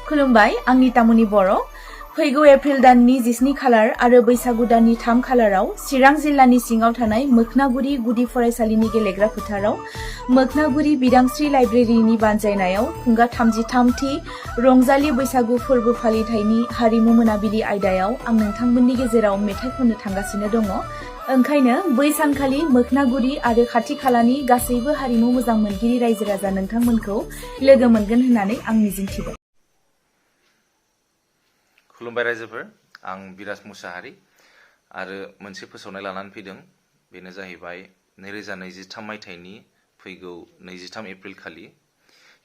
खुलुमबाय आं नीता बर' फैगौ एप्रिल दाननि 17 खालार आरो बैसागु दाननि 3 खालाराव चिरां जिल्लानि सिङाव थानाय मोखनागुरि गुदि फरायसालिनि गेलेग्रा फोथाराव मोखनागुरि बिदांस्रि लाइब्रेरिनि बानजायनायाव खुंगा 33थि रंजालि बैसागु फोरबो फालिथायनि हारिमु मोनाबिलि आयदायाव आं नोंथांमोननि गेजेराव मेथाइ खननो थांगासिनो दङ। ओंखायनो बै सानखालि मोखनागुरि आरो खाथि खालानि गासैबो हारिमु मोजां मोनगिरि रायजो राजा नोंथांमोनखौ लोगो मोनगोन होननानै आं मिजिंथिबाय। खुलुमबाय रायजोफोर, आं बिराज मुसाहारि आरो मोनसे फोसावनाय लानानै फैदों। बेनो जाहैबाय 2023 मायथाइनि फैगौ 23 एप्रिल खालि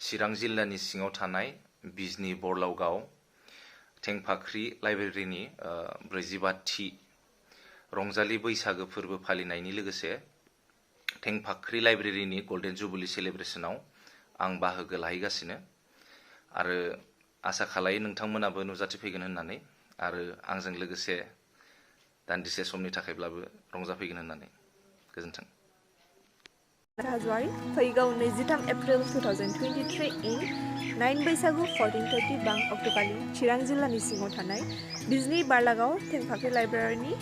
चिरां जिल्लानि सिङाव थानाय बिजनी बरलावगाव टेंफाख्रि लाइब्रेरिनि 45थि रंजालि बैसागो फोरबो फालिनायनि लोगोसे टेंफाख्रि लाइब्रेरिनि गल्डेन जुबिली सेलिब्रेशनाव आं बाहागो लाहैगासिनो आरो आसा खालायो नोंथांमोनाबो नुजाथिफैगोन होननानै आरो आंजों लोगोसे दान्दिसे समनि थाखायब्लाबो रंजाफैगोन होननानै। गोजोन्थों। फैगौ 23 एप्रिल 2023 इन 9 बैसागु 1430 बां अक्ट'खालि चिरां जिल्लानि सिङाव थानाय बिजनी बरलागाव टेंफाख्रि लाइब्रेरिनि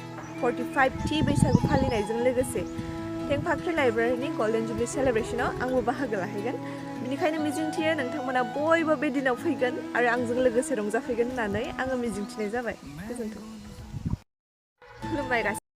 45थि बैसागु फालिनायजों लोगोसे टेंफाख्रि लाइब्रेरिनि गल्डेन जुबिली सेलिब्रेशनाव आंबो बाहागो लाहैगोन। बेनिखायनो मिजिंथियो नोंथांमोना बयबो बे दिनाव फैगोन आरो आंजों लोगोसे रंजाफैगोन होननानै आङो मिजिंथिनाय जाबाय। गोजोन्थों। खुलुमबाय गासैबो।